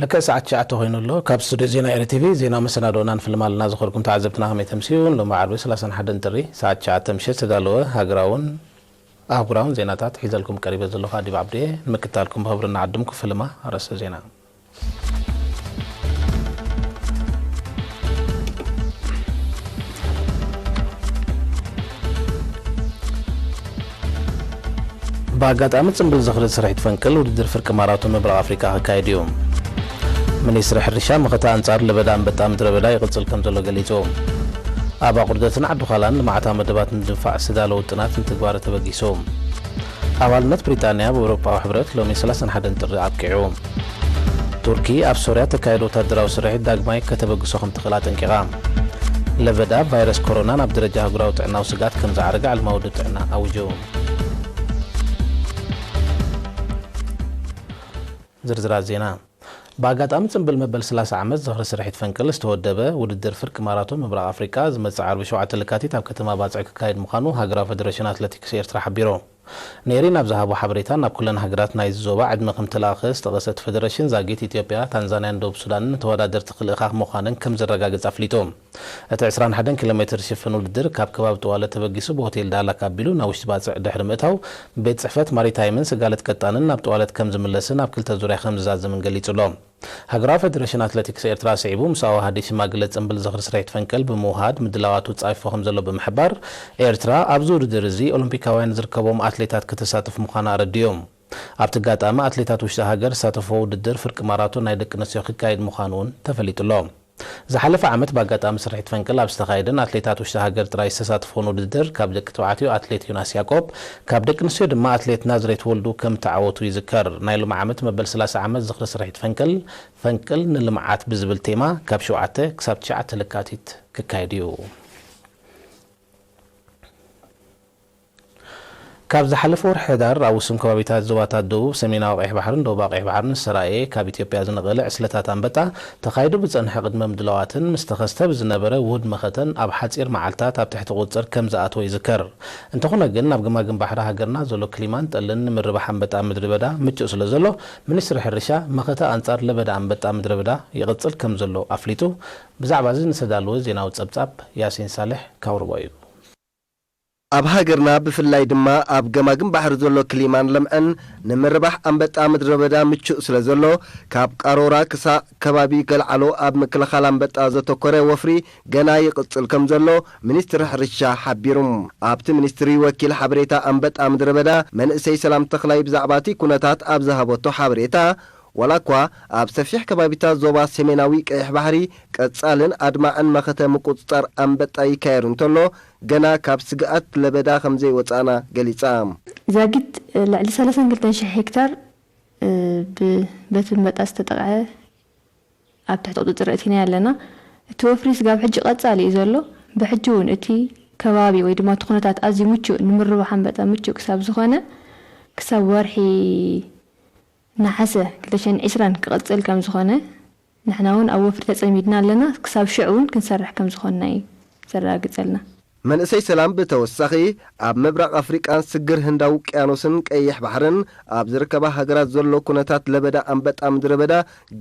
ልክዕ ሰዓት ትሽዓተ ኮይኑ ኣሎ። ካብ ስቱድዮ ዜና ኤሪ ቲቪ ዜና መሰናዶና ንፍልም ኣለና። ዝኾንኩም ተዓዘብትና ከመይ ተምስዩ? ሎሚ ዓርቢ ሰላሳን ሓደን ጥሪ ሰዓት ትሽዓተ ምሸት ዝተዳለወ ሃገራውን ኣህጉራውን ዜናታት ሒዘልኩም ቀሪበ ዘለኹ ኣዲብ ዓብዲ እየ። ንምክትታልኩም ብኽብሪ ንዓድም ክፍልማ ኣርእስተ ዜና። ብኣጋጣሚ ጽምብል ዝኽሪ ስርሒት ፈንቅል ውድድር ፍርቂ ማራቶን ምብራቕ ኣፍሪቃ ክካየድ እዩ። ሚኒስትሪ ሕርሻ መኸተ ኣንጻር ለበዳ ኣንበጣ ምድረ በዳ ይቕጽል ከም ዘሎ ገሊጹ። ኣብ ኣቑርደትን ዓዲ ዃላን ልምዓታዊ መደባት ንምድንፋዕ ዝተዳለወ ውጥናት ንትግባረ ተበጊሱ። ኣባልነት ብሪጣንያ ኣብ ኤውሮጳዊ ሕብረት ሎሚ ሰላሳን ሓደን ጥሪ ኣብቂዑ። ቱርኪ ኣብ ሶርያ ተካየደ ወታደራዊ ስርሒት ዳግማይ ከተበግሶ ከም ትኽእል ኣጠንቂቓ። ለበዳ ቫይረስ ኮሮና ናብ ደረጃ ኣህጉራዊ ጥዕናዊ ስግኣት ከም ዝዓረገ ዓለማዊ ውድብ ጥዕና ኣዊጁ። ዝርዝራት ዜና። ብኣጋጣሚ ጽምብል መበል ሰላሳ ዓመት ዝኽሪ ስርሒት ፈንቅል ዝተወደበ ውድድር ፍርቂ ማራቶን ምብራቕ ኣፍሪቃ ዝመጽእ ዓርቢ ሸውዓተ ለካቲት ኣብ ከተማ ባጽዕ ክካየድ ምዃኑ ሃገራዊ ፈደረሽን ኣትሌቲክስ ኤርትራ ሓቢሩ። ኔሪ ናብ ዝሃቦ ሓበሬታ፣ ናብ ኩለን ሃገራት ናይዚ ዞባ ዕድመ ከም ተለኣኸ ዝጠቐሰ እቲ ፈደረሽን፣ ዛጊት ኢትዮጵያ፣ ታንዛንያን ደቡብ ሱዳንን ንተወዳደርቲ ክልእኻ ምዃነን ከም ዘረጋግጽ ኣፍሊጡ። እቲ ዕስራን ሓደን ኪሎ ሜትር ዝሽፍን ውድድር ካብ ከባቢ ጥዋለት ተበጊሱ ብሆቴል ዳላክ ኣቢሉ ናብ ውሽጢ ባጽዕ ድሕሪ ምእታው፣ ቤት ጽሕፈት ማሪታይምን ስጋለት ቀጣንን ናብ ጥዋለት ከም ዝምለስን ኣብ ክልተ ዙርያ ከም ዝዛዘምን ገሊጹ ኣሎ። ሃገራዊ ፈደረሽን ኣትሌቲክስ ኤርትራ ስዒቡ ምስ ኣዋሃዲ ሽማግለ ጽምብል ዝኽሪ ስርሒት ፈንቅል ብምውሃድ ምድላዋቱ ጻይፎ ከም ዘሎ ብምሕባር፣ ኤርትራ ኣብዚ ውድድር እዚ ኦሎምፒካውያን ዝርከቦም ኣትሌታት ክተሳትፍ ምዃና ኣረዲኡ። ኣብቲ ኣጋጣሚ ኣትሌታት ውሽጢ ሃገር ዝሳተፍዎ ውድድር ፍርቂ ማራቶን ናይ ደቂ ኣንስትዮ ክካየድ ምዃኑ እውን ተፈሊጡ ኣሎ። ዝሓለፈ ዓመት ብኣጋጣሚ ስርሒት ፈንቅል ኣብ ዝተኻየደን ኣትሌታት ውሽጢ ሃገር ጥራይ ዝተሳተፍዎን ውድድር ካብ ደቂ ተባዕትዮ ኣትሌት ዮናስ ያቆብ፣ ካብ ደቂ ኣንስትዮ ድማ ኣትሌት ናዝሬት ወልዱ ከም ተዓወቱ ይዝከር። ናይ ሎሚ ዓመት መበል ሰላሳ ዓመት ዝኽሪ ስርሒት ፈንቅል፣ ፈንቅል ንልምዓት ብዝብል ቴማ ካብ ሸውዓተ ክሳብ ትሽዓተ ለካቲት ክካየድ እዩ። ካብ ዝሓለፈ ወርሒ ሕዳር ኣብ ውሱን ከባቢታት ዞባታት ደቡብ ሰሜናዊ ቀይሕ ባሕርን ደቡባዊ ቀይሕ ባሕርን ዝተራእየ ካብ ኢትዮጵያ ዝነቐለ ዕስለታት ኣንበጣ ተኻይዱ ብጸንሐ ቅድመ ምድላዋትን ምስ ተኸስተ ብዝነበረ ውሁድ መኸተን ኣብ ሓጺር መዓልታት ኣብ ትሕቲ ቁጽጽር ከም ዝኣተወ ይዝከር። እንተኾነ ግን ኣብ ገማግም ባሕሪ ሃገርና ዘሎ ክሊማን ጠልን ንምርባሕ ኣንበጣ ምድሪ በዳ ምቹእ ስለ ዘሎ ሚኒስትሪ ሕርሻ መኸተ ኣንጻር ለበዳ ኣንበጣ ምድሪ በዳ ይቕጽል ከም ዘሎ ኣፍሊጡ። ብዛዕባ እዚ ንዝተዳለወ ዜናዊ ጸብጻብ ያሲን ሳልሕ ካብ ሩባ እዩ። ኣብ ሃገርና ብፍላይ ድማ ኣብ ገማግም ባሕሪ ዘሎ ክሊማን ለምዕን ንምርባሕ ኣንበጣ ምድረ በዳ ምቹእ ስለ ዘሎ፣ ካብ ቃሮራ ክሳእ ከባቢ ገልዓሎ ኣብ ምክልኻል ኣንበጣ ዘተኮረ ወፍሪ ገና ይቕጽል ከም ዘሎ ሚኒስትሪ ሕርሻ ሓቢሩ። ኣብቲ ሚኒስትሪ ወኪል ሓበሬታ ኣንበጣ ምድረ በዳ መንእሰይ ሰላም ተኽላይ ብዛዕባ እቲ ኩነታት ኣብ ዝሃበቶ ሓበሬታ፣ ዋላ እኳ ኣብ ሰፊሕ ከባቢታት ዞባ ሰሜናዊ ቀይሕ ባሕሪ ቀጻልን ኣድማዕን መኸተ ምቁጽጻር ኣንበጣ ይካየድ እንተሎ፣ ገና ካብ ስግኣት ለበዳ ከም ዘይወጻእና ገሊጻ። ዛጊት ልዕሊ ሰላሳን ክልተን ሽሕ ሄክታር፣ እ፣ ብ-፣ በቲ ኣንበጣ ዝተጠቕዐ ኣብ ትሕቲ ቁጽጽር ኣእቲናዮ ኣለና። እቲ ወፍሪ ስጋብ ሕጂ ቀጻሊ እዩ ዘሎ። ብሕጂ እውን እቲ ከባቢ ወይ ድማ እቲ ኩነታት ኣዝዩ ምቹእ፣ ንምርባሕ ኣንበጣ ምቹእ ክሳብ ዝኾነ፣ ክሳብ ወርሒ ነሓሰ ክልተ ሽሕን ዕስራን ክቕጽል ከም ዝኾነ፣ ንሕና እውን ኣብ ወፍሪ ተጸሚድና ኣለና። ክሳብ ሽዑ እውን ክንሰርሕ ከም ዝኾንና እዩ ዘረጋግጸልና። መንእሰይ ሰላም ብተወሳኺ፣ ኣብ ምብራቕ ኣፍሪቃን ስግር ህንዳዊ ውቅያኖስን ቀይሕ ባሕርን ኣብ ዝርከባ ሃገራት ዘሎ ኩነታት ለበዳ ኣንበጣ ምድረ በዳ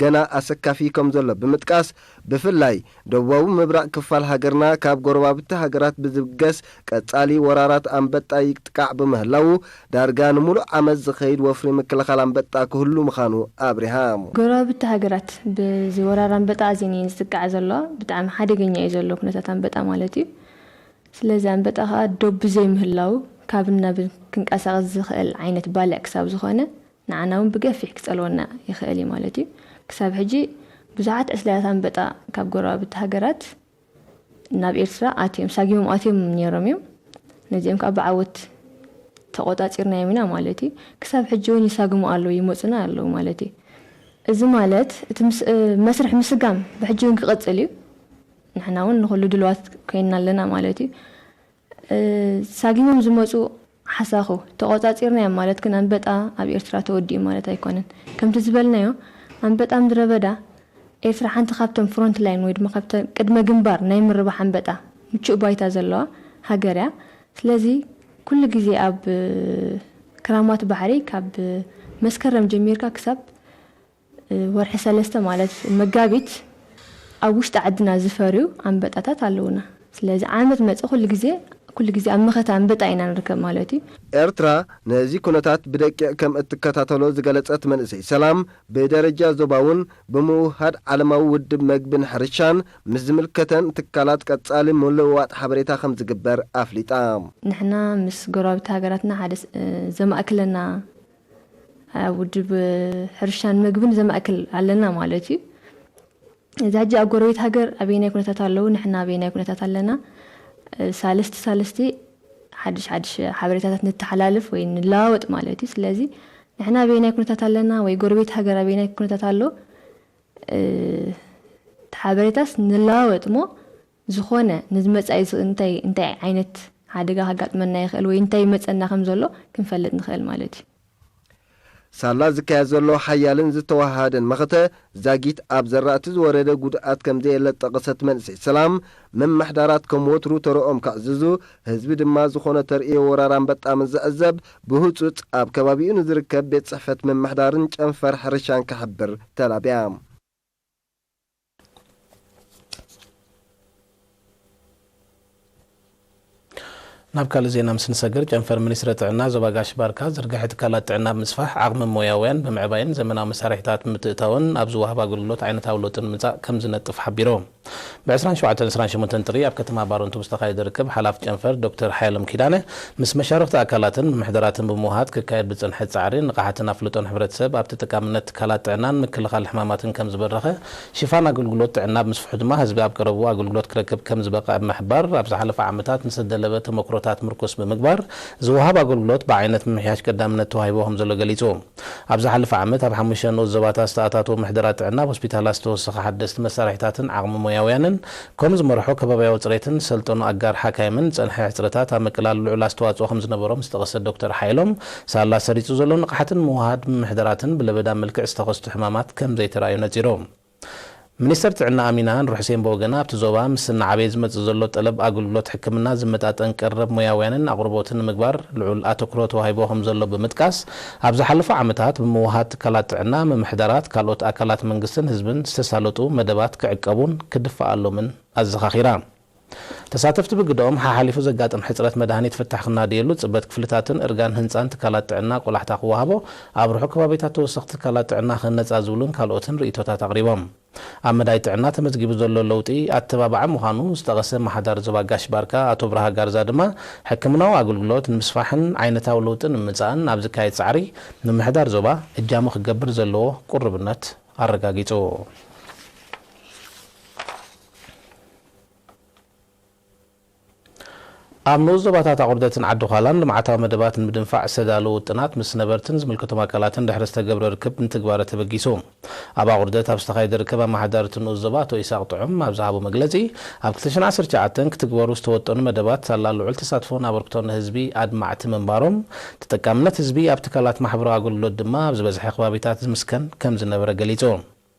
ገና ኣሰካፊ ከም ዘሎ ብምጥቃስ፣ ብፍላይ ደቡባዊ ምብራቕ ክፋል ሃገርና ካብ ጎረባብቲ ሃገራት ብዝብገስ ቀጻሊ ወራራት ኣንበጣ ይጥቃዕ ብምህላዉ፣ ዳርጋ ንምሉእ ዓመት ዝኸይድ ወፍሪ ምክልኻል ኣንበጣ ክህሉ ምዃኑ ኣብሪሃ። ጎረባብቲ ሃገራት ብዚ ወራር ኣንበጣ ኣዝየን እየን ዝጥቃዓ ዘለዋ። ብጣዕሚ ሓደገኛ እዩ ዘሎ ኩነታት ኣንበጣ ማለት እዩ። ስለዚ ኣንበጣ ከኣ ዶብ ብዘይምህላዉ ካብን ናብን ክንቀሳቐስ ዝኽእል ዓይነት ባልዕ ክሳብ ዝኾነ፣ ንዓና እውን ብገፊሕ ክጸልወና ይኽእል እዩ ማለት እዩ። ክሳብ ሕጂ ብዙሓት ዕስለታት ኣንበጣ ካብ ጎረባብቲ ሃገራት ናብ ኤርትራ ኣትዮም፣ ሳጊሞም ኣትዮም ነይሮም እዮም። ነዚኦም ከኣ ብዓወት ተቖጻጺርናዮም ኢና ማለት እዩ። ክሳብ ሕጂ እውን ይሳግሙ ኣለዉ፣ ይመጹና ኣለዉ ማለት እዩ። እዚ ማለት እቲ ምስ-፣ እ፣ መስርሕ ምስጋም ብሕጂ እውን ክቕጽል እዩ። ንሕና እውን ንኹሉ ድልዋት ኮይንና ኣለና ማለት እዩ። እ፣ ሳጊሞም ዝመጹ ሓሳኹ ተቖጻጺርናዮም ማለት ግን ኣንበጣ ኣብ ኤርትራ ተወዲኡ ማለት ኣይኮነን። ከምቲ ዝበልናዮ፣ ኣንበጣ ምድረ በዳ ኤርትራ ሓንቲ ካብቶም ፍሮንት ላይን ወይ ድማ ካብተን ቅድመ ግንባር ናይ ምርባሕ ኣንበጣ ምቹእ ባይታ ዘለዋ ሃገር እያ። ስለዚ ኩሉ ግዜ ኣብ ክራማት ባሕሪ ካብ መስከረም ጀሚርካ ክሳብ ወርሒ ሰለስተ ማለት መጋቢት ኣብ ውሽጢ ዓድና ዝፈርዩ ኣንበጣታት ኣለውና። ስለዚ ዓመት መጸ ኩሉ ግዜ ኩሉ ግዜ ኣብ መኸተ ኣንበጣ ኢና ንርከብ ማለት እዩ። ኤርትራ ነዚ ኩነታት ብደቂቕ ከም እትከታተሎ ዝገለጸት መንእሰይ ሰላም፣ ብደረጃ ዞባ እውን ብምውህሃድ ዓለማዊ ውድብ መግብን ሕርሻን ምስ ዝምልከተን ትካላት ቀጻሊ ምልውዋጥ ሓበሬታ ከም ዝግበር ኣፍሊጣ። ንሕና ምስ ጎረባብቲ ሃገራትና ሓደ ዘማእክለና ውድብ ሕርሻን መግብን ዘማእክል ኣለና ማለት እዩ። እዚ ሕጂ ኣብ ጎረቤት ሃገር ኣበየናይ ኩነታት ኣለዉ፣ ንሕና ኣበየናይ ኩነታት ኣለና፣ ሳልስቲ ሳልስቲ ሓድሽ ሓድሽ ሓበሬታታት ንተሓላልፍ ወይ ንለዋወጥ ማለት እዩ። ስለዚ ንሕና ኣበየናይ ኩነታት ኣለና ወይ ጎረቤት ሃገር ኣበየናይ ኩነታት ኣሎ፣ እቲ ሓበሬታስ ንለዋወጥ እሞ ዝኾነ ንዝመጻኢ እንታይ እንታይ ዓይነት ሓደጋ ከጋጥመና ይኽእል ወይ እንታይ ይመጸና ከም ዘሎ ክንፈልጥ ንኽእል ማለት እዩ። ሳላ ዝካየድ ዘሎ ሓያልን ዝተወሃሃደን መኸተ ዛጊት ኣብ ዘራእቲ ዝወረደ ጉድኣት ከም ዘየለ ጠቐሰት መንእሰይ ሰላም፣ ምምሕዳራት ከም ወትሩ ተረኦም ከዕዝዙ፣ ህዝቢ ድማ ዝኾነ ተርእዮ ወራር ኣንበጣ ምስ ዝዕዘብ ብህጹጽ ኣብ ከባቢኡ ንዝርከብ ቤት ጽሕፈት ምምሕዳርን ጨንፈር ሕርሻን ክሕብር ተላብያ። ናብ ካልእ ዜና ምስ ንሰግር፣ ጨንፈር ሚኒስትሪ ጥዕና ዞባ ጋሽ ባርካ ዝርግሐ ትካላት ጥዕና ብምስፋሕ፣ ዓቕሚ ሞያውያን ብምዕባይን ዘመናዊ መሳርሒታት ብምትእታውን ኣብ ዝወሃብ ኣገልግሎት ዓይነታዊ ለውጢ ንምምጻእ ከም ዝነጥፍ ሓቢሩ። ብ ዕስራን ሸውዓተን ዕስራን ሸሞንተን ጥሪ ኣብ ከተማ ባረንቱ ብዝተኻየደ ርክብ፣ ሓላፊ ጨንፈር ዶክተር ሓየሎም ኪዳነ ምስ መሻርኽቲ ኣካላትን ምምሕዳራትን ብምውሃድ ክካየድ ብዝጸንሐ ጻዕሪ፣ ንቕሓትን ኣፍልጦን ሕብረተሰብ ኣብ ተጠቃምነት ትካላት ጥዕናን ምክልኻል ሕማማትን ከም ዝበረኸ፣ ሽፋን ኣገልግሎት ጥዕና ኣብ ምስፍሑ ድማ ህዝቢ ኣብ ቀረብኡ ኣገልግሎት ክረክብ ከም ዝበቕዐ ብምሕባር፣ ኣብ ዝሓለፈ ዓመታት ንዝተደለበ ተመክሮታት ምርኩስ ብምግባር ዝወሃብ ኣገልግሎት ብዓይነት ምምሕያሽ ቀዳምነት ተዋሂብዎ ከም ዘሎ ገሊጹ። ኣብ ዝሓለፈ ዓመት ኣብ ሓሙሽተ ንኡስ ዞባታት ዝተኣታተዉ ምሕደራት ጥዕና ኣብ ሆስፒታላት ዝተወሰኸ ሓደስቲ መሳርሒታትን ዓቕሚ ሞያውያንን ከም ዝመርሖ ከባብያዊ ጽሬትን ዝሰልጠኑ ኣጋር ሓካይምን ዝጸንሐ ሕጽረታት ኣብ ምቅላል ልዑል ኣስተዋጽኦ ከም ዝነበሮም ዝጠቐሰ ዶክተር ሓይሎም፣ ሳላ ሰሪጹ ዘሎ ንቕሓትን ምውሃድ ምምሕዳራትን ብለበዳ መልክዕ ዝተኸስቱ ሕማማት ከም ዘይተራእዩ ነጺሩ። ሚኒስተር ጥዕና ኣሚና ኣንር ሑሴን ብወገና ኣብቲ ዞባ ምስ እናዓበየ ዝመጽእ ዘሎ ጠለብ ኣገልግሎት ሕክምና ዝመጣጠን ቀረብ ሞያውያንን ኣቕርቦትን ንምግባር ልዑል ኣተኩሮ ተዋሂቦ ከም ዘሎ ብምጥቃስ፣ ኣብ ዝሓለፉ ዓመታት ብምውሃድ ትካላት ጥዕና፣ ምምሕዳራት፣ ካልኦት ኣካላት መንግስትን ህዝብን ዝተሳለጡ መደባት ክዕቀቡን ክድፈኣሎምን ኣዘኻኺራ። ተሳተፍቲ ብግደኦም፣ ሓሓሊፉ ዘጋጥም ሕጽረት መድሃኒት ፍታሕ ክናድየሉ፣ ጽበት ክፍልታትን እርጋን ህንጻን ትካላት ጥዕና ቆላሕታ ክወሃቦ፣ ኣብ ርሑቕ ከባቢታት ተወሰኽቲ ትካላት ጥዕና ክህነጻ ዝብሉን ካልኦትን ርእይቶታት ኣቕሪቦም። ኣብ መዳይ ጥዕና ተመዝጊቡ ዘሎ ለውጢ ኣተባባዒ ምዃኑ ዝጠቐሰ ኣመሓዳሪ ዞባ ጋሽ ባርካ ኣቶ ብርሃ ጋርዛ ድማ፣ ሕክምናዊ ኣገልግሎት ንምስፋሕን ዓይነታዊ ለውጢ ንምምጻእን ኣብ ዝካየድ ጻዕሪ፣ ምምሕዳር ዞባ እጃሙ ክገብር ዘለዎ ቁርብነት ኣረጋጊጹ። ኣብ ንኡስ ዞባታት ኣቑርደትን ዓዲ ዃላን ልምዓታዊ መደባት ንምድንፋዕ ዝተዳለዉ ውጥናት ምስ ነበርትን ዝምልከቶም ኣካላትን ድሕሪ ዝተገብረ ርክብ ንትግባረ ተበጊሱ። ኣብ ኣቑርደት ኣብ ዝተኻየደ ርክብ ኣመሓዳሪ እቲ ንኡስ ዞባ ኣቶ ኢሳቕ ጥዑም ኣብ ዝሃቦ መግለጺ፣ ኣብ ክልተ ሽሕን ዓሰርተ ትሽዓተን ክትግበሩ ዝተወጠኑ መደባት ሳላ ልዑል ተሳትፎን ኣበርክቶን ንህዝቢ ኣድማዕቲ ምንባሮም፣ ተጠቃምነት ህዝቢ ኣብ ትካላት ማሕበራዊ ኣገልግሎት ድማ ኣብ ዝበዝሐ ከባቢታት ዝምስከን ከም ዝነበረ ገሊጹ።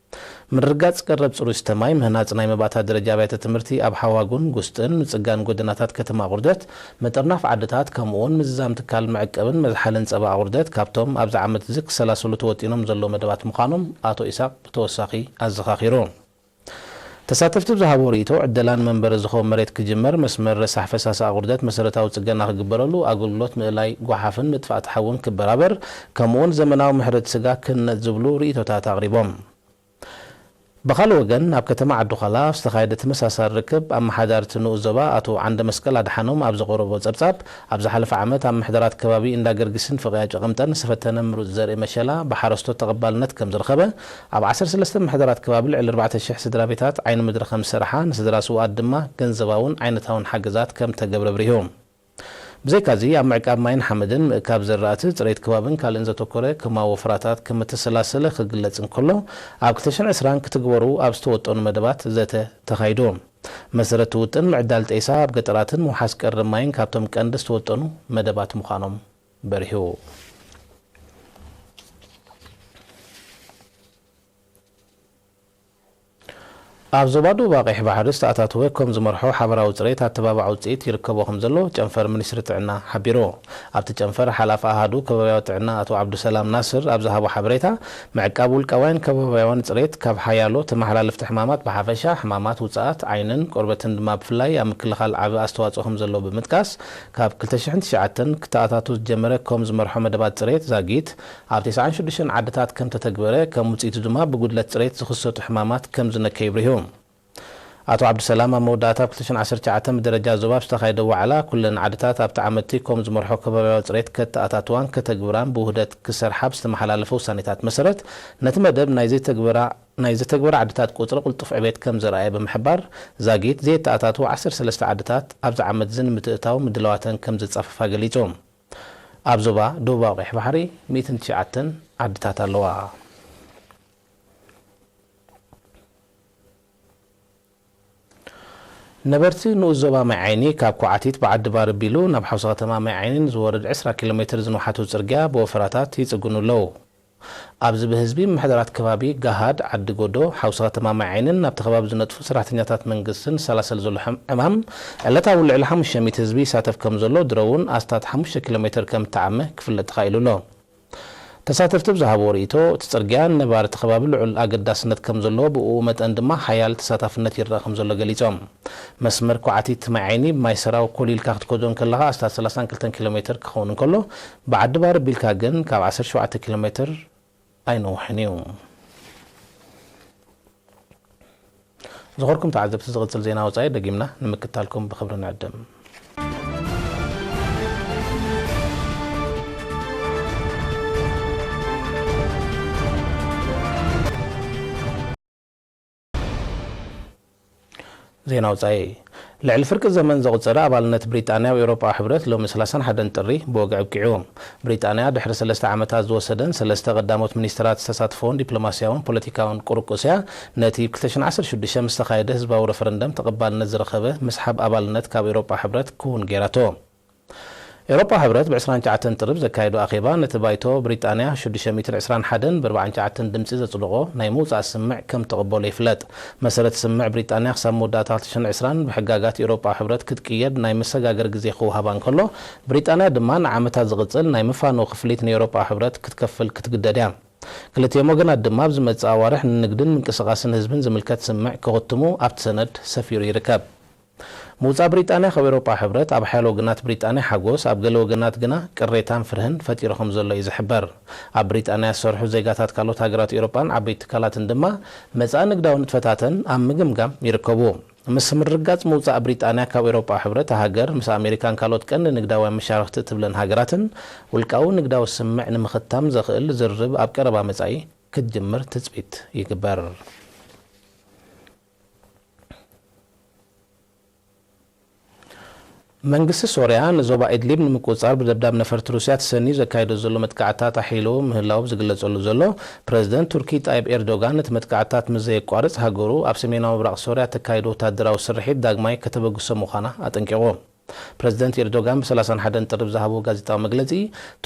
ምርግጋጽ ቀረብ ጽሩይ ዝስተ ማይ፣ ምህናጽ ናይ መባእታ ደረጃ ኣብያተ ትምህርቲ ኣብ ሓዋጉን ጉስጥን፣ ምጽጋን ጎደናታት ከተማ ኣቑርደት፣ ምጥርናፍ ዓድታት፣ ከምኡ'ውን ምዝዛም ትካል መዕቀብን መዝሓልን ጸባ ኣቑርደት ካብቶም ኣብዚ ዓመት እዚ ክሰላሰሉ ተወጢኖም ዘለዉ መደባት ምዃኖም ኣቶ ኢሳቕ ብተወሳኺ ኣዘኻኺሩ። ተሳተፍቲ ብዝሃብዎ ርእይቶ፣ ዕደላ ንመንበሪ ዝኸውን መሬት ክጅመር፣ መስመር ረሳሕ ፈሳሲ ኣቑርደት መሰረታዊ ጽገና ክግበረሉ፣ ኣገልግሎት ምእላይ ጓሓፍን ምጥፋእቲ ሓውን ክበራበር፣ ከምኡ'ውን ዘመናዊ መሕረዲ ስጋ ክህነጽ ዝብሉ ርእይቶታት ኣቕሪቦም። ብኻልእ ወገን፣ ኣብ ከተማ ዓዲ ዃላ ኣብ ዝተኻየደ ተመሳሳሊ ርክብ፣ ኣመሓዳሪ እቲ ንኡስ ዞባ ኣቶ ዓንደመስቀል ኣድሓኖም ኣብ ዘቕረቦ ጸብጻብ፣ ኣብ ዝሓለፈ ዓመት ኣብ ምሕደራት ከባቢ እንዳ ገርጊስን ፍቕያ ጨቐምጠን ዝተፈተነ ምሩጽ ዘርኢ መሸላ ብሓረስቶት ተቐባልነት ከም ዝረኸበ፣ ኣብ ዓሰርተ ሰለስተ ምሕደራት ከባቢ ልዕሊ ኣርባዕተ ሽሕ ስድራ ቤታት ዓይኒ ምድሪ ከም ዝሰርሓ፣ ንስድራ ስውኣት ድማ ገንዘባውን ዓይነታውን ሓገዛት ከም ተገብረ ኣብሪሁ። ብዘይካዚ፣ ኣብ ምዕቃብ ማይን ሓመድን፣ ምእካብ ዘራእቲ፣ ጽሬት ከባብን ካልእን ዘተኮረ ከማዊ ወፈራታት ከም እተሰላሰለ ክግለጽ እንከሎ፣ ኣብ ክልተ ሽሕን ዕስራን ክትግበሩ ኣብ ዝተወጠኑ መደባት ዘተ ተኻይዱ። መሰረት እቲ ውጥን ምዕዳል ጤሳ ኣብ ገጠራትን ምውሓስ ቀረብ ማይን ካብቶም ቀንዲ ዝተወጠኑ መደባት ምዃኖም በሪሁ። ኣብ ዞባ ደቡብ ቀይሕ ባሕሪ ዝተኣታተወ ኮም ዝመርሖ ሓበራዊ ጽሬት ኣተባባዒ ውጽኢት ይርከቦ ከም ዘሎ ጨንፈር ሚኒስትሪ ጥዕና ሓቢሩ። ኣብቲ ጨንፈር ሓላፊ ኣሃዱ ከባብያዊ ጥዕና ኣቶ ዓብዱሰላም ናስር ኣብ ዝሃቦ ሓበሬታ፣ ምዕቃብ ውልቃውያን ከባብያውያን ጽሬት ካብ ሓያሎ ተመሓላለፍቲ ሕማማት ብሓፈሻ፣ ሕማማት ውጽኣት ዓይንን ቆርበትን ድማ ብፍላይ ኣብ ምክልኻል ዓቢ ኣስተዋጽኦ ከም ዘለዎ ብምጥቃስ፣ ካብ ክልተ ሽሕን ትሽዓተን ክተኣታቱ ዝጀመረ ኮም ዝመርሖ መደባት ጽሬት ዛጊት ኣብ ተስዓን ሽዱሽተን ዓድታት ከም ተተግበረ፣ ከም ውጽኢቱ ድማ ብጉድለት ጽሬት ዝኽሰቱ ሕማማት ከም ዝነከ ይብርሁ። ኣቶ ዓብዱሰላም ኣብ መወዳእታ ኣብ ክልተ ሽሕን ዓሰርተ ትሽዓተን ብደረጃ ዞባ ኣብ ዝተኻየደ ዋዕላ፣ ኩለን ዓድታት ኣብቲ ዓመትቲ ኮም ዝመርሖ ከባብያዊ ጽሬት ከተኣታትዋን ከተግብራን ብውህደት ክሰርሓ ብዝተመሓላለፈ ውሳኔታት መሰረት፣ ነቲ መደብ ናይ ዘይተግበራ ናይ ዝተግበራ ዓድታት ቁጽሪ ቅልጡፍ ዕቤት ከም ዘርኣየ ብምሕባር፣ ዛጊት ዘየተኣታትዋ ዓሰርተ ሰለስተ ዓድታት ኣብዚ ዓመት እዚ ንምትእታው ምድላዋተን ከም ዘጻፈፋ ገሊጹ። ኣብ ዞባ ደቡባዊ ቀይሕ ባሕሪ ሚእትን ትሽዓተን ዓድታት ኣለዋ። ነበርቲ ንኡስ ዞባ ማይ ዓይኒ ካብ ኳዕቲት ብዓዲ ባር ኣቢሉ ናብ ሓውሲ ከተማ ማይ ዓይኒ ንዝወርድ ዕስራ ኪሎ ሜትር ዝንውሓቱ ጽርግያ ብወፈራታት ይጽግኑ ኣለዉ። ኣብዚ ብህዝቢ ምምሕዳራት ከባቢ ጋሃድ፣ ዓዲ ጎዶ፣ ሓውሲ ከተማ ማይ ዓይንን ናብቲ ከባቢ ዝነጥፉ ሰራሕተኛታት መንግስትን ዝሰላሰል ዘሎ ሕም-፣ ዕማም፣ ዕለታዊ ልዕሊ ሓሙሽተ ሚእቲ ህዝቢ ይሳተፍ ከም ዘሎ፣ ድሮ እውን ኣስታት ሓሙሽተ ኪሎ ሜትር ከም እተዓመ ክፍለጥ ተኻኢሉ ኣሎ። ተሳተፍቲ ብዝሃብዎ ርእይቶ፣ እቲ ጽርግያ ንነባሪ እቲ ከባቢ ልዑል ኣገዳስነት ከም ዘለዎ፣ ብእኡ መጠን ድማ ሓያል ተሳታፍነት ይረኣ ከም ዘሎ ገሊጾም። መስመር ኳዕቲት ማይ ዓይኒ ብማይ ሰራው ኮሊልካ ክትከዶ እንከለኻ ኣስታት ሰላሳን ክልተን ኪሎ ሜትር ክኸውን እንከሎ፣ ብዓዲ ባር ኣቢልካ ግን ካብ ዓሰርተ ሸውዓተ ኪሎ ሜትር ኣይነውሕን እዩ። ዝኸበርኩም ተዓዘብቲ፣ ዝቕጽል ዜና ወጻኢ ደጊምና ንምክታልኩም ብኽብሪ ንዕድም። ዜና ወጻኢ። ልዕሊ ፍርቂ ዘመን ዘቑጸረ ኣባልነት ብሪጣንያ ኣብ ኤውሮጳዊ ሕብረት ሎሚ ሰላሳን ሓደን ጥሪ ብወግዒ ኣብቂዑ። ብሪጣንያ ድሕሪ ሰለስተ ዓመታት ዝወሰደን ሰለስተ ቀዳሞት ሚኒስተራት ዝተሳትፈዎን ዲፕሎማስያውን ፖለቲካውን ቁርቁስያ፣ ነቲ ክልተ ሽሕን ዓሰርተ ሽዱሽተ ምስ ተኻየደ ህዝባዊ ረፈረንደም ተቐባልነት ዝረኸበ ምስሓብ ኣባልነት ካብ ኤውሮጳ ሕብረት ክውን ገይራቶ። ኤውሮጳ ሕብረት ብ ዕስራን ትሽዓተን ጥሪ ብዘካየዶ ኣኼባ፣ ነቲ ባይቶ ብሪጣንያ ሽዱሽተ ሚእትን ዕስራን ሓደን ብ ኣርባዓን ትሽዓተን ድምጺ ዘጽደቖ ናይ ምውጻእ ስምምዕ ከም ተቐበሎ ይፍለጥ። መሰረት ስምምዕ፣ ብሪጣንያ ክሳብ መወዳእታ ክልተ ሽሕን ዕስራን ብሕጋጋት ኤውሮጳ ሕብረት ክትቅየድ ናይ መሰጋገሪ ግዜ ክወሃባ እንከሎ፣ ብሪጣንያ ድማ ንዓመታት ዝቕጽል ናይ መፋነዊ ክፍሊት ንኤውሮጳ ሕብረት ክትከፍል ክትግደድ እያ። ክልቲኦም ወገናት ድማ ኣብ ዝመጽእ ኣዋርሕ ንንግድን ምንቅስቓስን ህዝብን ዝምልከት ስምምዕ ክኽትሙ ኣብቲ ሰነድ ሰፊሩ ይርከብ። ምውጻእ ብሪጣንያ ካብ ኤውሮጳ ሕብረት ኣብ ሓያሎ ወገናት ብሪጣንያ ሓጎስ፣ ኣብ ገለ ወገናት ግና ቅሬታን ፍርህን ፈጢሩ ከም ዘሎ እዩ ዝሕበር። ኣብ ብሪጣንያ ዝሰርሑ ዜጋታት ካልኦት ሃገራት ኤውሮጳን ዓበይቲ ትካላትን ድማ መጻኢ ንግዳዊ ንጥፈታተን ኣብ ምግምጋም ይርከቡ። ምስ ምርግጋጽ ምውጻእ ብሪጣንያ ካብ ኤውሮጳ ሕብረት፣ እታ ሃገር ምስ ኣሜሪካን ካልኦት ቀንዲ ንግዳውያን መሻርኽቲ እትብለን ሃገራትን ውልቃዊ ንግዳዊ ስምምዕ ንምኽታም ዘኽእል ዝርርብ ኣብ ቀረባ መጻኢ ክትጅምር ትጽቢት ይግበር። መንግስቲ ሶርያ ንዞባ ኢድሊብ ንምቁጽጻር ብደብዳብ ነፈርቲ ሩስያ ተሰንዩ ዘካይዶ ዘሎ መጥቃዕትታት ኣሕይሉ ምህላው ዝግለጸሉ ዘሎ፣ ፕረዚደንት ቱርኪ ጣይብ ኤርዶጋን ነቲ መጥቃዕትታት ምስ ዘየቋርጽ፣ ሃገሩ ኣብ ሰሜናዊ ምብራቕ ሶርያ እተካይዶ ወታደራዊ ስርሒት ዳግማይ ከተበግሶ ምዃና ኣጠንቂቑ። ፕረዚደንት ኤርዶጋን ብ ሰላሳን ሓደን ጥሪ ብዝሃቦ ጋዜጣዊ መግለጺ፣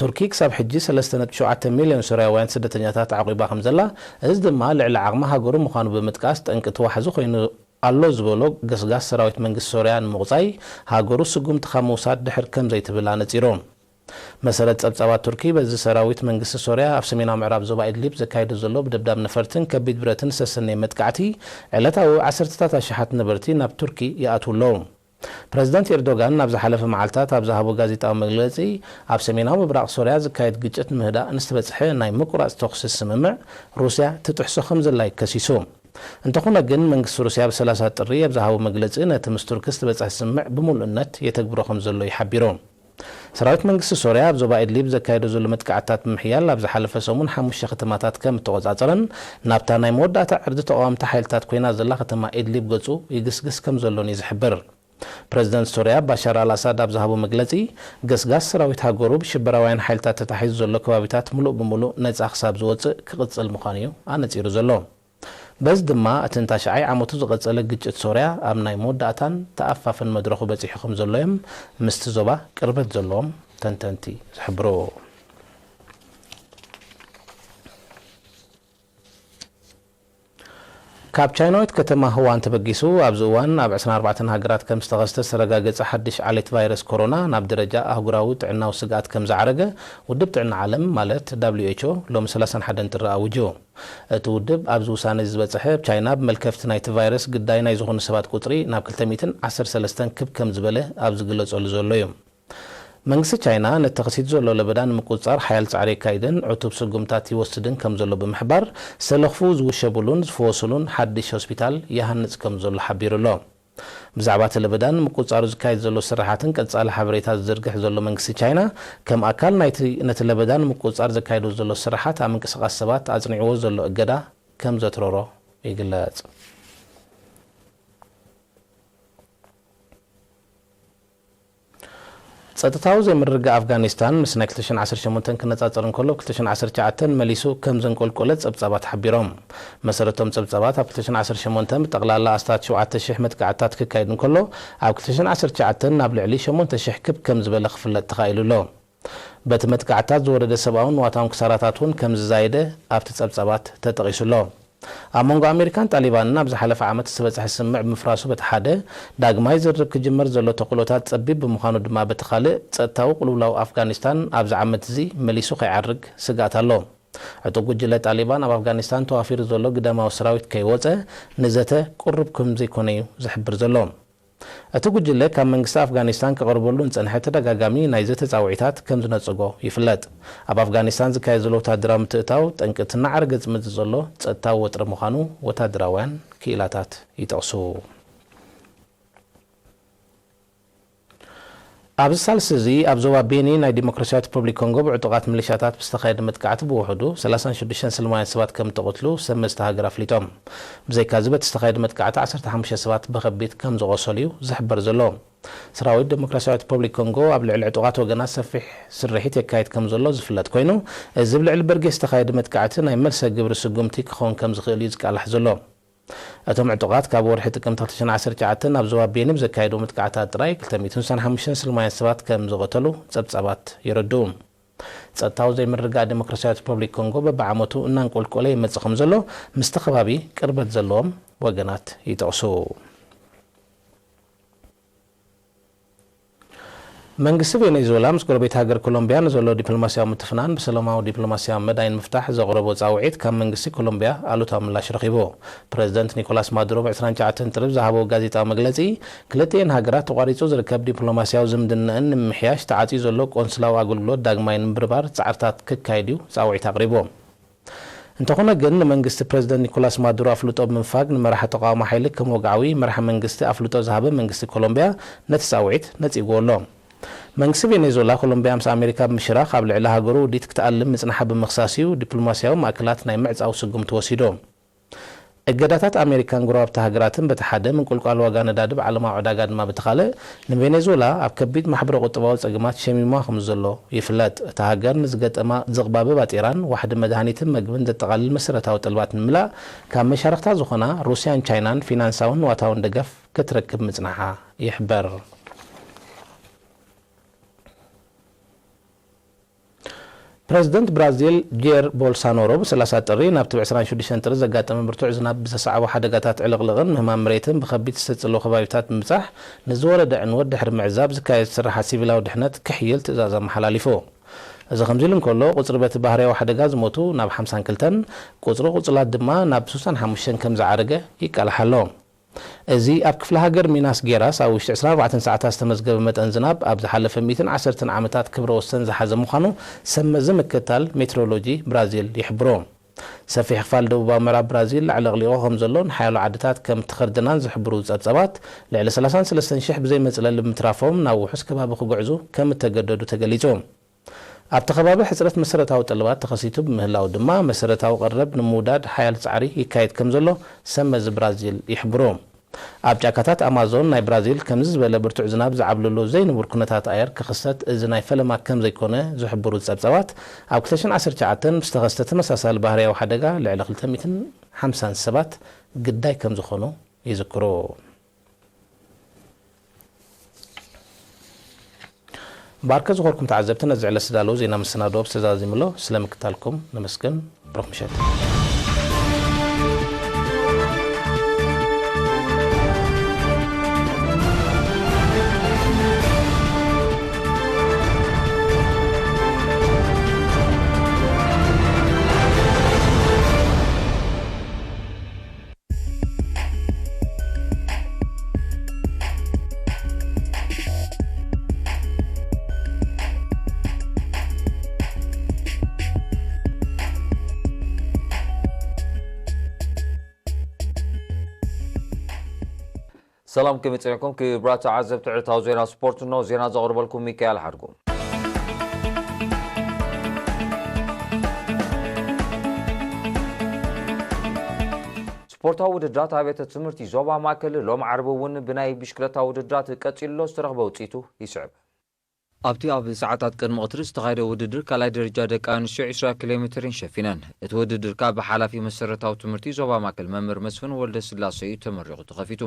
ቱርኪ ክሳብ ሕጂ ሰለስተ ነጥቢ ሸውዓተ ሚልዮን ሶርያውያን ስደተኛታት ኣዕቒባ ከም ዘላ፣ እዚ ድማ ልዕሊ ዓቕሚ ሃገሩ ምዃኑ ብምጥቃስ፣ ጠንቂ እቲ ዋሕዚ ኮይኑ ኣሎ ዝበሎ ገስጋስ ሰራዊት መንግስቲ ሶርያ ንምቑጻይ፣ ሃገሩ ስጉምቲ ካብ ምውሳድ ድሕር ከም ዘይትብል ኣነጺሩ። መሰረት ጸብጻባት ቱርኪ፣ በዚ ሰራዊት መንግስቲ ሶርያ ኣብ ሰሜናዊ ምዕራብ ዞባ ኢድሊብ ዘካይዶ ዘሎ ብደብዳብ ነፈርትን ከቢድ ብረትን ዝተሰነየ መጥቃዕቲ፣ ዕለታዊ ዓሰርተታት ኣሽሓት ነበርቲ ናብ ቱርኪ ይኣትዉ ኣለዉ። ፕረዚደንት ኤርዶጋን ኣብ ዝሓለፈ መዓልታት ኣብ ዝሃቦ ጋዜጣዊ መግለጺ፣ ኣብ ሰሜናዊ ምብራቕ ሶርያ ዝካየድ ግጭት ንምህዳእ ንዝተበጽሐ ናይ ምቁራጽ ተኹሲ ስምምዕ ሩስያ ትጥሕሶ ከም ዘላ እዩ ከሲሱ። እንተኾነ ግን፣ መንግስቲ ሩስያ ብ ሰላሳ ጥሪ ኣብ ዝሃቦ መግለጺ፣ ነቲ ምስ ቱርኪ ዝተበጽሐ ስምምዕ ብምሉእነት የተግብሮ ከም ዘሎ እዩ ሓቢሩ። ሰራዊት መንግስቲ ሶርያ ኣብ ዞባ ኢድሊብ ዘካየዶ ዘሎ መጥቃዕትታት ብምሕያል፣ ኣብ ዝሓለፈ ሰሙን ሓሙሽተ ከተማታት ከም እተቖጻጸረን፣ ናብታ ናይ መወዳእታ ዕርዲ ተቓወምቲ ሓይልታት ኮይና ዘላ ከተማ ኢድሊብ ገጹ ይግስግስ ከም ዘሎን እዩ ዝሕብር። ፕረዚደንት ሶርያ ባሻር ኣልኣሳድ ኣብ ዝሃቦ መግለጺ፣ ገስጋስ ሰራዊት ሃገሩ ብሽበራውያን ሓይልታት ተታሒዙ ዘሎ ከባቢታት ምሉእ ብምሉእ ነጻ ክሳብ ዝወጽእ ክቕጽል ምዃኑ እዩ ኣነጺሩ ዘሎ። በዚ ድማ፣ እቲ ንታሽዓይ ዓመቱ ዝቐጸለ ግጭት ሶርያ ኣብ ናይ መወዳእታን ተኣፋፍን መድረኹ በጺሑ ከም ዘሎ እዮም ምስቲ ዞባ ቅርበት ዘለዎም ተንተንቲ ዝሕብሩ። ካብ ቻይናዊት ከተማ ሁዋን ተበጊሱ ኣብዚ እዋን ኣብ ዕስራን ኣርባዕተን ሃገራት ከም ዝተኸስተ ዝተረጋገጸ ሓድሽ ዓሌት ቫይረስ ኮሮና ናብ ደረጃ ኣህጉራዊ ጥዕናዊ ስግኣት ከም ዝዓረገ ውድብ ጥዕና ዓለም ማለት ደብሊው ኤች ኦ ሎሚ ሰላሳን ሓደን ጥሪ ኣዊጁ። እቲ ውድብ ኣብዚ ውሳነ እዚ ዝበጽሐ ቻይና ብመልከፍቲ ናይቲ ቫይረስ ግዳይ ናይ ዝኾኑ ሰባት ቁጽሪ ናብ ክልተ ሚእትን ዓሰርተ ሰለስተን ክብ ከም ዝበለ ኣብ ዝግለጸሉ ዘሎ እዩ። መንግስቲ ቻይና ነቲ ተኸሲቱ ዘሎ ለበዳ ንምቁጽጻር ሓያል ጻዕሪ የካይድን ዕቱብ ስጉምታት ይወስድን ከም ዘሎ ብምሕባር ዝተለኽፉ ዝውሸብሉን ዝፍወስሉን ሓድሽ ሆስፒታል ይሃንጽ ከም ዘሎ ሓቢሩ ኣሎ። ብዛዕባ እቲ ለበዳ ንምቁጽጻሩ ዝካየድ ዘሎ ስራሓትን ቀጻሊ ሓበሬታ ዝዝርግሕ ዘሎ መንግስቲ ቻይና ከም ኣካል ናይቲ ነቲ ለበዳ ንምቁጽጻር ዘካይዶ ዘሎ ስራሓት ኣብ ምንቅስቓስ ሰባት ኣጽኒዕዎ ዘሎ እገዳ ከም ዘትረሮ ይግለጽ። ጸጥታዊ ዘይምርግጋእ ኣፍጋኒስታን ምስ ናይ ክልተ ሽሕን ዓሰርተ ሸሞንተን ክነጻጸር እንከሎ፣ ኣብ ክልተ ሽሕን ዓሰርተ ትሽዓተን መሊሱ ከም ዘንቆልቆለ ጸብጻባት ሓቢሮም። መሰረቶም ጸብጻባት ኣብ ክልተ ሽሕን ዓሰርተ ሸሞንተን ብጠቕላላ ኣስታት ሸውዓተ ሽሕ መጥቃዕትታት ክካየድ እንከሎ፣ ኣብ ክልተ ሽሕን ዓሰርተ ትሽዓተን ናብ ልዕሊ ሸሞንተ ሽሕ ክብ ከም ዝበለ ክፍለጥ ተኻኢሉ ኣሎ። በቲ መጥቃዕትታት ዝወረደ ሰብኣውን ንዋታውን ክሳራታት እውን ከም ዝዛየደ ኣብቲ ጸብጻባት ተጠቒሱ ኣሎ። ኣብ መንጎ ኣሜሪካን ጣሊባንን ኣብ ዝሓለፈ ዓመት ዝተበጽሐ ስምምዕ ብምፍራሱ በቲ ሓደ፣ ዳግማይ ዝርርብ ክጅመር ዘሎ ተኽእሎታት ጸቢብ ብምዃኑ ድማ በቲ ካልእ፣ ጸጥታዊ ቅልውላው ኣፍጋኒስታን ኣብዚ ዓመት እዚ መሊሱ ከይዓርግ ስግኣት ኣሎ። ዕጡቕ ጉጅለ ጣሊባን ኣብ ኣፍጋኒስታን ተዋፊሩ ዘሎ ግዳማዊ ሰራዊት ከይወጸ ንዘተ ቅሩብ ከም ዘይኮነ እዩ ዝሕብር ዘሎ። እቲ ጉጅለ ካብ መንግስቲ ኣፍጋኒስታን ክቐርበሉ ንጸንሐ ተደጋጋሚ ናይ ዘተ ጻውዒታት ከም ዝነጸጎ ይፍለጥ። ኣብ ኣፍጋኒስታን ዝካየድ ዘሎ ወተሃደራዊ ምትእትታው ጠንቂ እቲ እናዓረገ ዝመጽእ ዘሎ ጸጥታዊ ወጥሪ ምዃኑ ወተሃደራውያን ክኢላታት ይጠቕሱ። ኣብዚ ሳልስቲ እዚ ኣብ ዞባ ቤኒ ናይ ዲሞክራሲያዊት ሪፐብሊክ ኮንጎ ብዕጡቓት ሚሊሻታት ብዝተኻየደ መጥቃዕቲ ብውሕዱ ሰላሳን ሽዱሽተን ሰላማውያን ሰባት ከም እተቐትሉ ሰብ መዚ እታ ሃገር ኣፍሊጦም። ብዘይካዚ በቲ ዝተኻየደ መጥቃዕቲ ዓሰርተ ሓሙሽተ ሰባት ብኸቢድ ከም ዝቖሰሉ እዩ ዝሕበር ዘሎ። ሰራዊት ዲሞክራሲያዊት ሪፐብሊክ ኮንጎ ኣብ ልዕሊ ዕጡቓት ወገናት ሰፊሕ ስርሒት የካይድ ከም ዘሎ ዝፍለጥ ኮይኑ፣ እዚ ኣብ ልዕሊ በርጌስ ዝተኻየደ መጥቃዕቲ ናይ መልሰ ግብሪ ስጉምቲ ክኸውን ከም ዝኽእል እዩ ዝቃላሕ ዘሎ። እቶም ዕጡቓት ካብ ወርሒ ጥቅምቲ ክልተ ሽሕን ዓሰርተ ትሽዓተን ኣብ ዞባ ቤኒ ብዘካየድዎ መጥቃዕትታት ጥራይ ክልተ ሚእትን ስሳን ሓሙሽተን ሰላማውያን ሰባት ከም ዝቐተሉ ጸብጻባት የረድኡ። ጸጥታዊ ዘይምርግጋእ ዲሞክራሲያዊት ሪፐብሊክ ኮንጎ በብዓመቱ እናንቆልቆለ ይመጽእ ከም ዘሎ ምስቲ ከባቢ ቅርበት ዘለዎም ወገናት ይጠቕሱ። መንግስቲ ቬኔዙዌላ ምስ ጎረቤት ሃገር ኮሎምቢያ ንዘሎ ዲፕሎማስያዊ ምትፍናን ብሰላማዊ ዲፕሎማስያዊ መዳይ ንምፍታሕ ዘቕረቦ ጻውዒት ካብ መንግስቲ ኮሎምቢያ ኣሉታዊ ምላሽ ረኺቡ። ፕረዚደንት ኒኮላስ ማዱሮ ብ ዕስራን ትሽዓተን ጥሪ ዝሃቦ ጋዜጣዊ መግለጺ፣ ክልቲኤን ሃገራት ተቋሪጹ ዝርከብ ዲፕሎማስያዊ ዝምድናኣን ንምምሕያሽ ተዓጽዩ ዘሎ ቆንስላዊ ኣገልግሎት ዳግማይ ንምብርባር ጻዕርታት ክካየድ እዩ ጻውዒት ኣቕሪቡ። እንተኾነ ግን፣ ንመንግስቲ ፕረዚደንት ኒኮላስ ማዱሮ ኣፍልጦ ብምንፋግ ንመራሒ ተቓውሞ ሓይሊ ከም ወግዓዊ መራሒ መንግስቲ ኣፍልጦ ዝሃበ መንግስቲ ኮሎምቢያ ነቲ ጻውዒት ነጺግዎ ኣሎ። መንግስቲ ቬኔዙዌላ፣ ኮሎምቢያ ምስ ኣሜሪካ ብምሽራኽ ኣብ ልዕሊ ሃገሩ ውዲት ክትኣልም ምጽንሓ ብምኽሳስ እዩ ዲፕሎማስያዊ ማእከላት ናይ ምዕጻው ስጉምቲ ወሲዱ። እገዳታት ኣሜሪካን ጎረባብቲ ሃገራትን በቲ ሓደ፣ ምንቁልቋል ዋጋ ነዳዲ ብዓለማዊ ዕዳጋ ድማ በቲ ካልእ፣ ንቬኔዙዌላ ኣብ ከቢድ ማሕበረ-ቁጠባዊ ጸገማት ሸሚማ ከም ዘሎ ይፍለጥ። እታ ሃገር ንዝገጠማ ዝቕባበ ባጤራን ዋሕዲ መድሃኒትን መግብን ዘጠቓልል መሰረታዊ ጠለባት ንምምላእ ካብ መሻርኽታ ዝኾና ሩስያን ቻይናን ፊናንሳውን ንዋታውን ደገፍ ክትረክብ ምጽንሓ ይሕበር። ፕረዚደንት ብራዚል ጄር ቦልሳኖሮ ብሰላሳ ጥሪ ናብቲ ብ ዕስራን ሽዱሽተን ጥሪ ዘጋጠመ ብርቱዕ ዝናብ ብዘስዓቦ ሓደጋታት ዕልቕልቕን ምህማም መሬትን ብኸቢድ ዝተጽለዉ ከባቢታት ብምብጻሕ ንዝወረደ ዕንወት ድሕሪ ምዕዛብ ዝካየድ ስርሓት ሲቪላዊ ድሕነት ክሕይል ትእዛዝ ኣመሓላሊፉ። እዚ ከምዚ ኢሉ እንከሎ፣ ቁጽሪ በቲ ባህርያዊ ሓደጋ ዝሞቱ ናብ ሓምሳን ክልተን፣ ቁጽሪ ቁጽላት ድማ ናብ ስሳን ሓሙሽተን ከም ዝዓረገ ይቃላሕ ኣሎ። እዚ ኣብ ክፍለ ሃገር ሚናስ ጌራስ ኣብ ውሽጢ ዕስራን ኣርባዕተን ሰዓታት ዝተመዝገበ መጠን ዝናብ ኣብ ዝሓለፈ ሚእትን ዓሰርተን ዓመታት ክብረ ወሰን ዝሓዘ ምዃኑ ሰብ መዚ ምክትታል ሜትሮሎጂ ብራዚል ይሕብሩ። ሰፊሕ ክፋል ደቡባዊ ምዕራብ ብራዚል ኣዕለቕሊቑ ከም ዘሎን ሓያሎ ዓድታት ከም እተኸርደናን ዝሕብሩ ጸብጻባት፣ ልዕሊ ሰላሳን ሰለስተን ሽሕ ብዘይ መጽለሊ ብምትራፎም ናብ ውሑስ ከባቢ ክጉዕዙ ከም እተገደዱ ተገሊጹ። ኣብቲ ከባቢ ሕጽረት መሰረታዊ ጠለባት ተኸሲቱ ብምህላው ድማ፣ መሰረታዊ ቀረብ ንምውዳድ ሓያል ጻዕሪ ይካየድ ከም ዘሎ ሰብ መዚ ብራዚል ይሕብሩ። ኣብ ጫካታት ኣማዞን ናይ ብራዚል ከምዚ ዝበለ ብርቱዕ ዝናብ ዝዓብልሉ ዘይንቡር ኩነታት ኣየር ክኽሰት እዚ ናይ ፈለማ ከም ዘይኮነ ዝሕብሩ ጸብጻባት፣ ኣብ ክልተ ሽሕን ዓሰርተ ትሽዓተን ዝተኸስተ ተመሳሳሊ ባህርያዊ ሓደጋ ልዕሊ ክልተ ሚእትን ሓምሳን ሰባት ግዳይ ከም ዝኾኑ ይዝክሩ። ባርከ ዝኾርኩም ተዓዘብቲ፣ ነዚ ዕለት ዝዳለዉ ዜና መሰናድኦ ብዝተዛዚሙ ኣሎ። ስለ ምክታልኩም ነመስግን። ብሩኽ ምሸት። ሰላም፣ ከመይ ጸኒሕኩም ክቡራት ተዓዘብቲ ዕለታዊ ዜና ስፖርት? እነሆ ዜና ዘቕርበልኩም ሚካኤል ሓድጉ። ስፖርታዊ ውድድራት ኣብያተ ትምህርቲ ዞባ ማእከል ሎም ዓርቢ እውን ብናይ ብሽክለታ ውድድራት ቀጺሉ ኣሎ። ዝተረኽበ ውጽኢቱ ይስዕብ። ኣብቲ ኣብ ሰዓታት ቅድሚ ቀትሪ ዝተኻየደ ውድድር ካልኣይ ደረጃ ደቂ ኣንስትዮ ዕስራ ኪሎ ሜትርን ሸፊነን። እቲ ውድድር ከኣ ብሓላፊ መሰረታዊ ትምህርቲ ዞባ ማእከል መምህር መስፍን ወልደስላሴ እዩ ተመሪቑ ተኸፊቱ።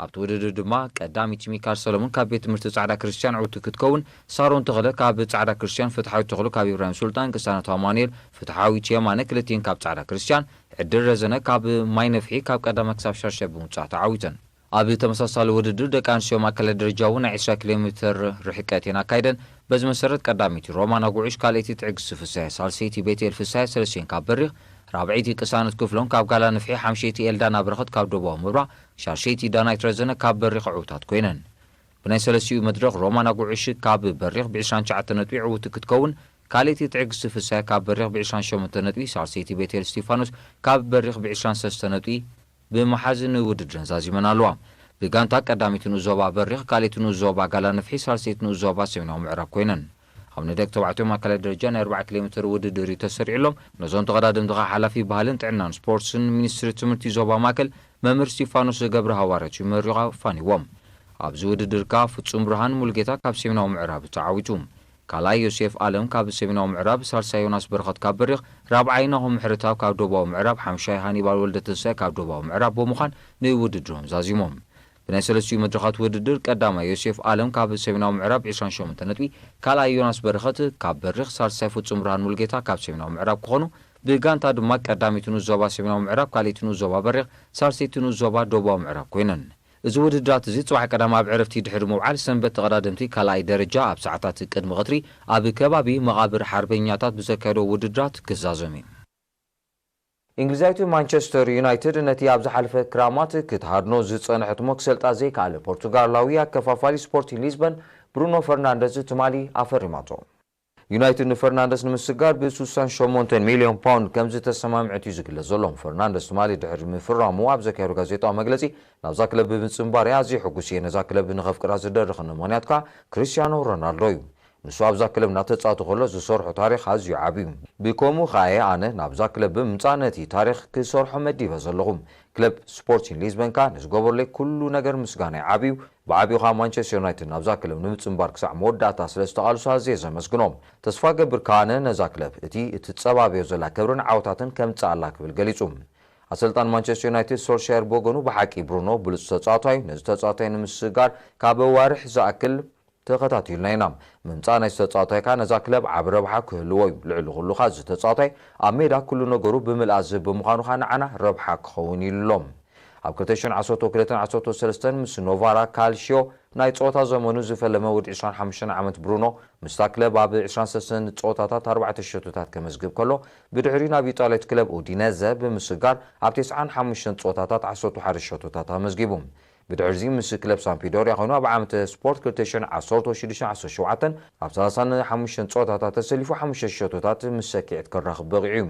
ኣብቲ ውድድር ድማ ቀዳሚት ሚካል ሰሎሞን ካብ ቤት ትምህርቲ ጻዕዳ ክርስትያን ዕውቲ ክትከውን፣ ሳሮን ተኽለ ካብ ጻዕዳ ክርስትያን፣ ፍትሓዊት ተኽሉ ካብ ኢብራሂም ሱልጣን፣ ቅሳነት ኣማኑኤል፣ ፍትሓዊት የማነ ክልቲኤን ካብ ጻዕዳ ክርስትያን፣ ዕድል ረዘነ ካብ ማይ ነፍሒ ካብ ቀዳማይ ክሳብ ሻድሻይ ብምውጻእ ተዓዊተን። ኣብ ተመሳሳሊ ውድድር ደቂ ኣንስትዮ ማእከላይ ደረጃ እውን ናይ ዕስራ ኪሎ ሜትር ርሕቀት እየን ኣካይደን። በዚ መሰረት ቀዳመይቲ ሮማና ጉዑሽ፣ ካልኣይቲ ትዕግስቲ ፍስሃየ፣ ሳልሰይቲ ቤቴል ፍስሃየ ሰለስቲኤን ካብ በሪኽ፣ ራብዐይቲ ቅሳነት ክፍሎም ካብ ጋላ ንፍሒ፣ ሓምሸይቲ ኤልዳና በረኸት ካብ ደቡባዊ ምብራቕ፣ ሻድሸይቲ ዳናይት ረዘነ ካብ በሪኽ ዕዉታት ኮይነን። ብናይ ሰለስቲኡ መድረኽ ሮማና ጉዑሽ ካብ በሪኽ ብ ዕስራን ትሽዓተን ነጥቢ ዕውቲ ክትከውን፣ ካልኣይቲ ትዕግስቲ ፍስሃየ ካብ በሪኽ ብ ዕስራን ሸሞንተን ነጥቢ፣ ሳልሰይቲ ቤቴል እስቲፋኖስ ካብ በሪኽ ብ ዕስራን ሰለስተን ነጥቢ ብምሓዝ ንውድድረን ዛዚመን ኣለዋ። ብጋንታ ቀዳመይቲ ንኡስ ዞባ በሪኽ፣ ካልኣይቲ ንኡስ ዞባ ጋላ ንፍሒ፣ ሳልሰይቲ ንኡስ ዞባ ሰሜናዊ ምዕራብ ኮይነን። ኣብ ናይ ደቂ ተባዕትዮ ማእከላይ ደረጃ ናይ ኣርብዓ ኪሎ ሜትር ውድድር እዩ ተሰሪዑሎም። ነዞም ተቐዳደምቲ ኸኣ ሓላፊ ባህልን ጥዕናን ስፖርትን ሚኒስትሪ ትምህርቲ ዞባ ማእከል መምህር እስቲፋኖስ ገብረ ሃዋርያት እዩ መሪቑ ኣፋንዎም። ኣብዚ ውድድር ከኣ ፍጹም ብርሃን ሙሉጌታ ካብ ሰሜናዊ ምዕራብ ተዓዊቱ። ካልኣይ ዮሴፍ ኣለም ካብ ሰሜናዊ ምዕራብ፣ ሳልሳይ ዮናስ በረኸት ካብ በሪኽ፣ ራብዓይ ናሆም ምሕረተኣብ ካብ ደቡባዊ ምዕራብ፣ ሓምሻይ ሃኒባል ወልደተንሳይ ካብ ደቡባዊ ምዕራብ ብምዃን ንውድድሮም ዛዚሞም። ብናይ ሰለስቲኡ መድረኻት ውድድር ቀዳማይ ዮሴፍ ኣለም ካብ ሰሜናዊ ምዕራብ ዕስራን ሸሞንተን ነጥቢ፣ ካልኣይ ዮናስ በረኸት ካብ በሪኽ፣ ሳልሳይ ፍጹም ብርሃን ሙሉጌታ ካብ ሰሜናዊ ምዕራብ ክኾኑ፣ ብጋንታ ድማ ቀዳመይቲ ንኡስ ዞባ ሰሜናዊ ምዕራብ፣ ካልኣይቲ ንኡስ ዞባ በሪኽ፣ ሳልሰይቲ ንኡስ ዞባ ደቡባዊ ምዕራብ ኮይነን። እዚ ውድድራት እዚ ጽባሕ ቀዳም ኣብ ዕረፍቲ ድሕሪ ምውዓል፣ ሰንበት ተቐዳደምቲ ካልኣይ ደረጃ ኣብ ሰዓታት ቅድሚ ቀትሪ ኣብ ከባቢ መቓብር ሓርበኛታት ብዘካየዶ ውድድራት ክዛዘም እዩ። እንግሊዛዊት ማንቸስተር ዩናይትድ ነቲ ኣብ ዝሓለፈ ክራማት ክትሃድኖ ዝጸንሐት እሞ ክሰልጣ ዘይከኣለ ፖርቱጋላዊ ኣከፋፋሊ ስፖርቲንግ ሊዝበን ብሩኖ ፈርናንደዝ ትማሊ ኣፈሪማቶ። ዩናይትድ ንፈርናንደስ ንምስጋር ብ ሱሳን ሸሞንተን ሚልዮን ፓውንድ ከም ዝተሰማምዐት እዩ ዝግለጽ ዘሎ። ፈርናንደስ ትማሊ ድሕሪ ምፍራሙ ኣብ ዘካየዶ ጋዜጣዊ መግለጺ፣ ናብዛ ክለብ ብምጽንባር ኣዝየ ሕጉስ እየ። ነዛ ክለብ ንኸፍቅራ ዝደረኸኒ ምኽንያት ከኣ ክርስትያኖ ሮናልዶ እዩ። ንሱ ኣብዛ ክለብ እናተጻወተ ከሎ ዝሰርሖ ታሪኽ ኣዝዩ ዓቢ እዩ። ብከምኡ ከኣ እየ ኣነ ናብዛ ክለብ ብምምጻእ ነቲ ታሪኽ ክሰርሖ መዲበ ዘለኹ። ክለብ ስፖርቲንግ ሊዝበን ከኣ ንዝገበሩለይ ኩሉ ነገር ምስጋናይ ዓቢ እዩ። ብዓቢኡ ከኣ ማንቸስተር ዩናይትድ ናብዛ ክለብ ንምጽንባር ክሳዕ መወዳእታ ስለ ዝተቓልሱ ኣዝየ ዘመስግኖም። ተስፋ ገብር ከኣ ኣነ ነዛ ክለብ እቲ እትጸባበዮ ዘላ ክብርን ዓወታትን ከምጽኣላ ክብል ገሊጹ። ኣሰልጣን ማንቸስተር ዩናይትድ ሶልሻየር ብወገኑ ብሓቂ ብሩኖ ብሉጽ ተጻዋታይ እዩ። ነዚ ተጻዋታይ ንምስጋር ካብ ኣዋርሕ ዝኣክል ተኸታቲልና ኢና። ምምጻእ ናይዚ ተጻዋታይ ከኣ ነዛ ክለብ ዓቢ ረብሓ ክህልዎ እዩ። ልዕሊ ኩሉ ከኣ እዚ ተጻዋታይ ኣብ ሜዳ ኩሉ ነገሩ ብምልኣት ዝህብ ብምዃኑ ከኣ ንዓና ረብሓ ክኸውን እዩ ኢሎም። ኣብ ክልተ ሽሕን ዓሰርተ ክልተን ዓሰርተ ሰለስተን ምስ ኖቫራ ካልሽዮ ናይ ጸወታ ዘመኑ ዝፈለመ ወዲ ዕስራን ሓሙሽተን ዓመት ብሩኖ ምስታ ክለብ ኣብ ዕስራን ሰለስተን ጸወታታት ኣርባዕተ ሸቶታት ከመዝግብ ከሎ፣ ብድሕሪኡ ናብ ኢጣልያዊት ክለብ ኡዲነዘ ብምስጋር ኣብ ተስዓን ሓሙሽተን ጸወታታት ዓሰርተ ሓደ ሸቶታት ኣመዝጊቡ። ብድሕሪዚ ምስ ክለብ ሳምፒዶርያ ኮይኑ ኣብ ዓመተ ስፖርት ክልተ ሽሕን ዓሰርተ ሽዱሽተን ዓሰርተ ሸውዓተን ኣብ ሰላሳን ሓሙሽተን ጸወታታት ተሰሊፉ ሓሙሽተ ሸቶታት ምስ ሰኪዔት ከራኽብ በቒዑ እዩ።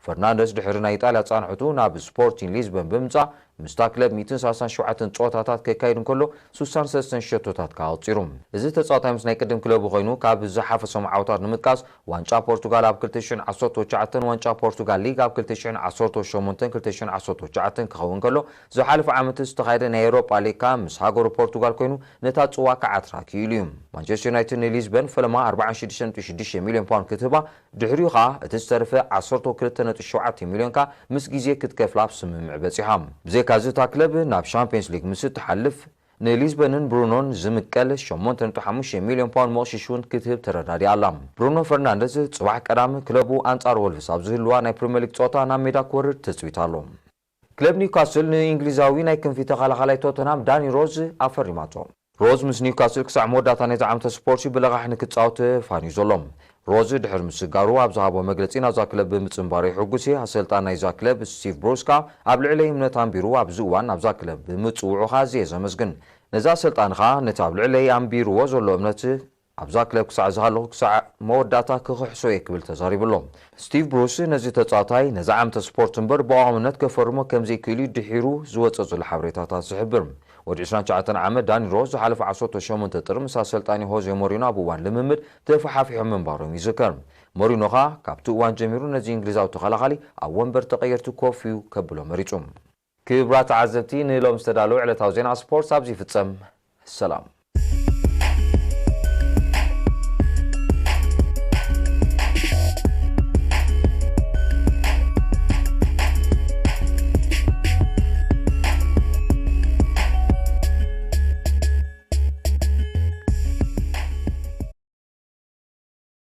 ፈርናንደስ ድሕሪ ናይ ኢጣልያ ጻንሖቱ ናብ ስፖርቲንግ ሊዝበን ብምምጻእ ምስታ ክለብ ሚእትን ሰላሳን ሸውዓተን ጸወታታት ከካይድ እንከሎ ሱሳን ሰለስተን ሸቶታት ከኣ ኣቑጺሩ። እዚ ተጻዋታይ ምስ ናይ ቅድም ክለቡ ኮይኑ ካብ ዝሓፈሶም ዓወታት ንምጥቃስ ዋንጫ ፖርቱጋል ኣብ ክልተ ሽሕን ዓሰርተ ትሽዓተን፣ ዋንጫ ፖርቱጋል ሊግ ኣብ ክልተ ሽሕን ዓሰርተ ሸሞንተን ክልተ ሽሕን ዓሰርተ ትሽዓተን ክኸውን ከሎ፣ ዝሓለፈ ዓመት ዝተኻየደ ናይ ኤውሮጳ ሊግ ከኣ ምስ ሃገሩ ፖርቱጋል ኮይኑ ነታ ጽዋ ክዓትራ ክኢሉ እዩ። ማንቸስተር ዩናይትድ ንሊዝበን ፈለማ ኣርባዓን ሽዱሽተን ነጥቢ ሽዱሽተ ሚልዮን ፓውንድ ክትህባ፣ ድሕሪኡ ከኣ እቲ ዝተረፈ ዓሰርተ ክልተ ነጥቢ ሸውዓተ ሚልዮን ከኣ ምስ ግዜ ክትከፍላ ኣብ ስምምዕ በጺሓ። ብዘይካዚ እታ ክለብ ናብ ሻምፒዮንስ ሊግ ምስ እትሓልፍ፣ ንሊዝበንን ብሩኖን ዝምቀል ሸሞንተ ነጥቢ ሓሙሽተ ሚልዮን ፓውንድ መቕሽሽ እውን ክትህብ ተረዳዲኣ ኣላ። ብሩኖ ፈርናንደዝ ጽባሕ ቀዳም ክለቡ ኣንጻር ወልቭስ ኣብ ዝህልዋ ናይ ፕሪምየር ሊግ ጸወታ ናብ ሜዳ ክወርድ ትጽቢት ኣሎ። ክለብ ኒውካስል ንእንግሊዛዊ ናይ ክንፊ ተኸላኻላይ ቶተንሃም ዳኒ ሮዝ ኣፈሪማቶ። ሮዝ ምስ ኒውካስል ክሳዕ መወዳእታ ናይዚ ዓመተ ስፖርሲ ብለቓሕ ንክጻወት ፋንዩ ዘሎ። ሮዝ ድሕሪ ምስጋሩ ኣብ ዝሃቦ መግለጺ፣ ናብዛ ክለብ ብምጽንባረይ ሕጉስ እየ። ኣሰልጣን ናይዛ ክለብ ስቲቭ ብሩስ ከኣ ኣብ ልዕለይ እምነት ኣንቢሩ ኣብዚ እዋን ናብዛ ክለብ ብምጽውዑ ከኣ ኣዝየ ዘመስግን። ነዚ ኣሰልጣኒ ከኣ ነቲ ኣብ ልዕለይ ኣንቢርዎ ዘሎ እምነት ኣብዛ ክለብ ክሳዕ ዝሃለኹ ክሳዕ መወዳእታ ክኽሕሶ እየ ክብል ተዛሪቡ ኣሎ። ስቲቭ ብሩስ ነዚ ተጻዋታይ ነዚ ዓመተ ስፖርት እምበር ብቋምነት ከፈርሞ ከም ዘይክእል እዩ ድሒሩ ዝወጸ ዘሎ ሓበሬታታት ዝሕብር። ወዲ ዕስራን ትሽዓተን ዓመት ዳኒ ሮዝ ዝሓለፈ ዓሰርተ ሸሞንተ ጥሪ ምስ ኣሰልጣኒ ሆዜ ሞሪኖ ኣብ እዋን ልምምድ ተፈሓፊሖም ምንባሮም ይዝከር። ሞሪኖ ኸኣ ካብቲ እዋን ጀሚሩ ነዚ እንግሊዛዊ ተኸላኻሊ ኣብ ወንበር ተቐየርቲ ኮፍ እዩ ከብሎ መሪጹ። ክቡራት ተዓዘብቲ፣ ንሎም ዝተዳለዉ ዕለታዊ ዜና ስፖርት ኣብዚ ይፍጸም። ሰላም።